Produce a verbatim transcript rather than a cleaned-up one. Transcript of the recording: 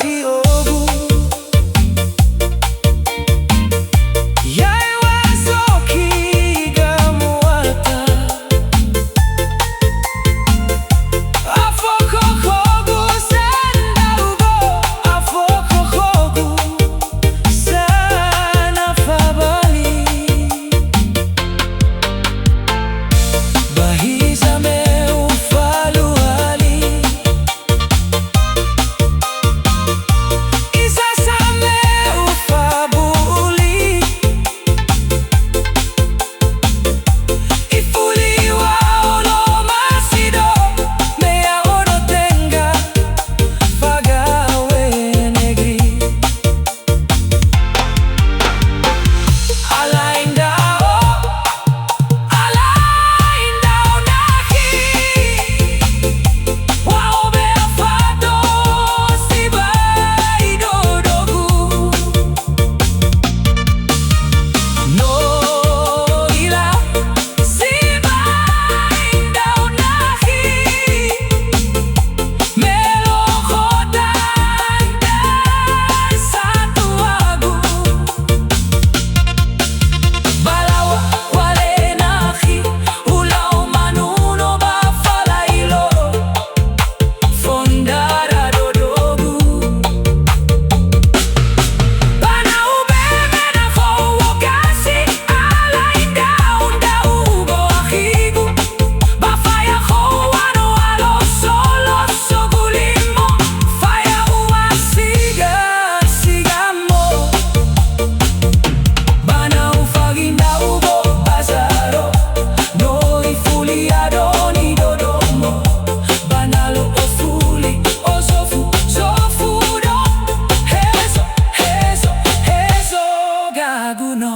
Iogu. Ya'e wa zoki gamuata. Afokhogu sandarugo, afokhogu sana fabali. Ba hiza me ufaluali. Iza sa me ufabuli. Ifuli wa ono masido, me ya'odo tenga fagawe negeri. Alai ndra'o, alai ndra'o nakhi, wa'obe'a fado sibai dödögu. No ila sibai ndra'o nakhi, me lö khöda ndra satuagu. Ba law̃a wale nakhi, ulau manuno ba falailo. Fondara dödögu. Ba na ubemena fou okasi, alai ndra'o ndra'o u'o'ö akhigu. Ba faya khöu ano alo solo sogulimo, faya ua siga siga mo. Ba na ufagi ndra'ugö ba zaro, no ifuli adoni dödömo. Ba na lö ofuli, ozofu, zofu do, hezo, hezo, hezo gagu no.